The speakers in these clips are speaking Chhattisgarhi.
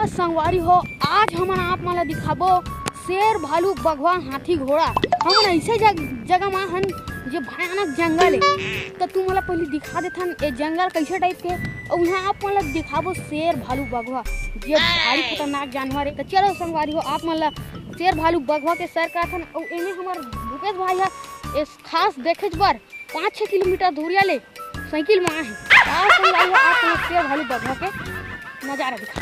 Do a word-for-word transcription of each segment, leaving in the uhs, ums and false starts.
संगवारी हो, आज हमन आप मन ला दिखाबो शेर, भालू, बघवा, हाथी, घोड़ा। हमन ऐसे जग-, जगह मा हन जे भयानक जंगल हे। त तुमन ला पहली दिखा देथन ए जंगल कैसे टाइप के, अउ इहाँ आप मन ला दिखाबो शेर, भालू, बघवा, जे भारी खतरनाक जानवर हे। त चलो संगवारी हो, आप मन ला शेर, भालू, बघवा के सैर कराथन। अउ एमे हमर भूपेश भाई ह ए खास देखेच बर पाँच छः किलोमीटर दूरिया ले साइकिल में आए हैं। आओ संगवारी हो, आप लोग शेर भालू बघवा के नजारा दिखा।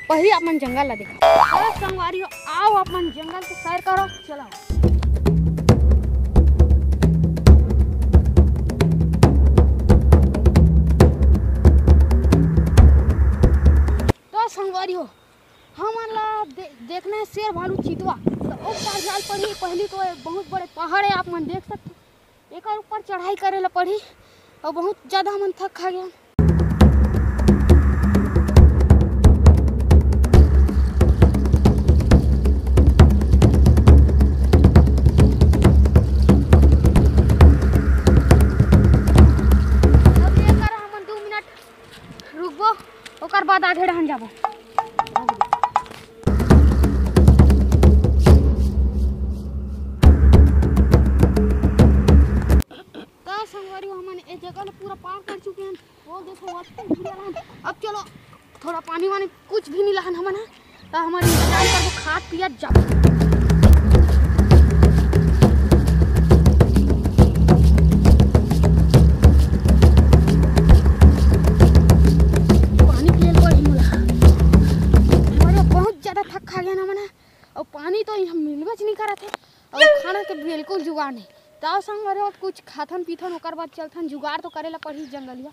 पहले आप मन जंगल ला दिखा। आओ संगवारी हो, आओ आप मन जंगल के सैर करो, चलो। तो संगवारी हो, हमन ला दे-, देखना है शेर भालू चितवा। तो ओ पार जाल पड़ी, पहली तो एक बहुत बड़े पहाड़ है, आप मन देख सकते हो। एकर ऊपर चढ़ाई करे ला पड़ही अउ बहुत ज्यादा हमन थक खा गए। अब एकर हमन दू मिनट रुकबो, ओकर बाद आगे डहन जाबो। त संगवारी हो, हमन ए जगह ल पूरा पार कर चुके हन। वो देखो, वो तो घूरे वाला हन। अब चलो, थोड़ा पानी वानी कुछ भी नहीं लाहन हमन ह, त हमन इंतजार करबो, खात पियत जाबो। पानी पिए ल पड़ही मोला। अरे, बहुत ज्यादा थक खा गए ना हमन ह। अउ पानी तो यहाँ मिलबेच नहीं करत हे, अउ खाना के बिल्कुल जुगाड़ नहीं। ताव संग अरे कुछ खाथन पीथन, ओकर बाद चलथन, जुगाड़ तो करे ला पड़ही जंगलिया।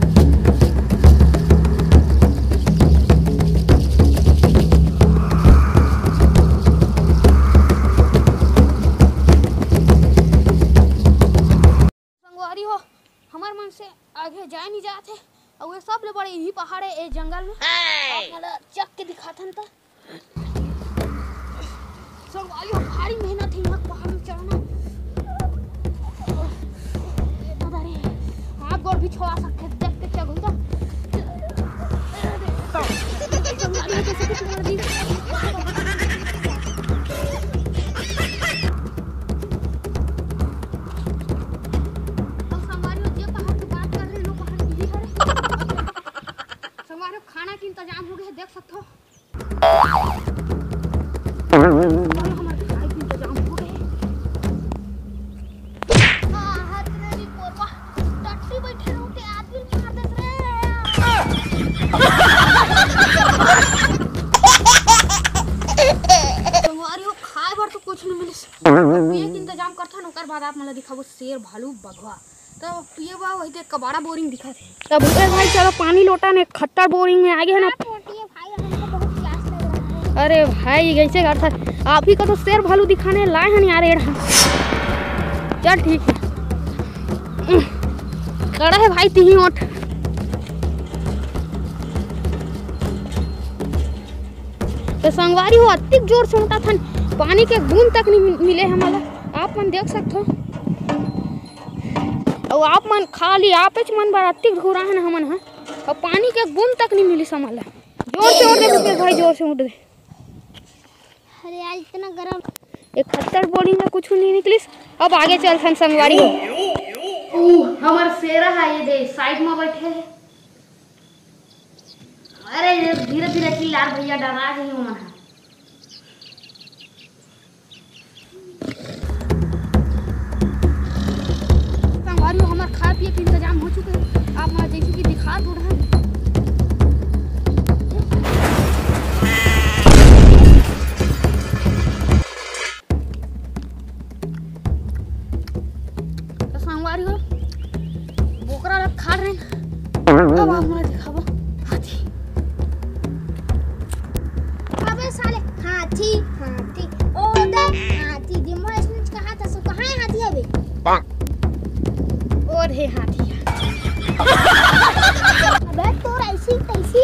संगवारी हो, हमर मन से आगे जाए नहीं जात हे, अउ ये सबले बड़े यही पहाड़ है ए जंगल में। आप मोला चक के दिखाथन त। संगवारी हो, भारी मेहनत है यहाँ पहाड़ में चढ़ना। ए दादा रे, हाथ गोड़ भी छोड़ा सकते, देख के चढ़ू तो। संगवारी हो, जैसे कि तुम्हारा दिल तो संगवारी हो, जे पहाड़ की बात कर रहे हैं, वो पहाड़ यही है। संगवारी हो, खाना के इंतजाम हो गया है, देख सकते हो। चलो, हमारे खाए के इंतजाम हो गए। हाँ, हाथ में भी कोरबा, टट्टी बैठे रहो के आदमी मार देत रहे। संगवारी हो, खाए बर तो कुछ नहीं मिले। पिए के इंतजाम करथन, ओकर बाद आप मन ला दिखाबो शेर, भालू, बघवा। तो पिए बा वही ते कबाड़ा बोरिंग दिखत हे। तब भूपेश भाई, चलो पानी लोटा ने खट्टा बोरिंग में आ गए हैं ना। छोटी है भाई, हमको बहुत प्यास लग रहा है। अरे भाई, कैसे करता है? आप ही को तो शेर भालू दिखाने लाए हैं यार, एड़ा। चल ठीक है। कड़ा है भाई, तिही ओठ। तो संगवारी हो, अतिक जोर से उठा थन, पानी के बूंद तक नहीं मि-, मिले हमला। आप मन देख सकथो। अउ आप मन खाली आपेच मन बर अतिक घुराहन हमन ह, अउ पानी के बूंद तक नहीं मिलिस हमला। जोर से उठ दे भूपेश भाई, जोर से उठ दे। अरे यार, इतना गरम। एक खत्तर बोरिंग में कुछ नहीं निकलिस। अब आगे चलथन संगवारी हो। ऊ, हमर शेरा है, ये दे, साइड में बैठे है। अरे, ये धीरे-धीरे चिल्लार भैया, डरा गई हूँ मैं। संगवारी हो, हमार खाए पिए के इंतजाम हो चुके हैं। आप मैं जैसे कि दिखा दो रहा। तो संगवारी हो, बोकरा ला खा रहे हैं। अब आप मैं दिखाबो हाथी। अबे साले, हाथी, हाथी, ओ दे, हाथी, दिमाग इसने कहा था, सो कहाँ है हाथी अबे? ओ रे हाथी। अबे तोर ऐसी तैसी।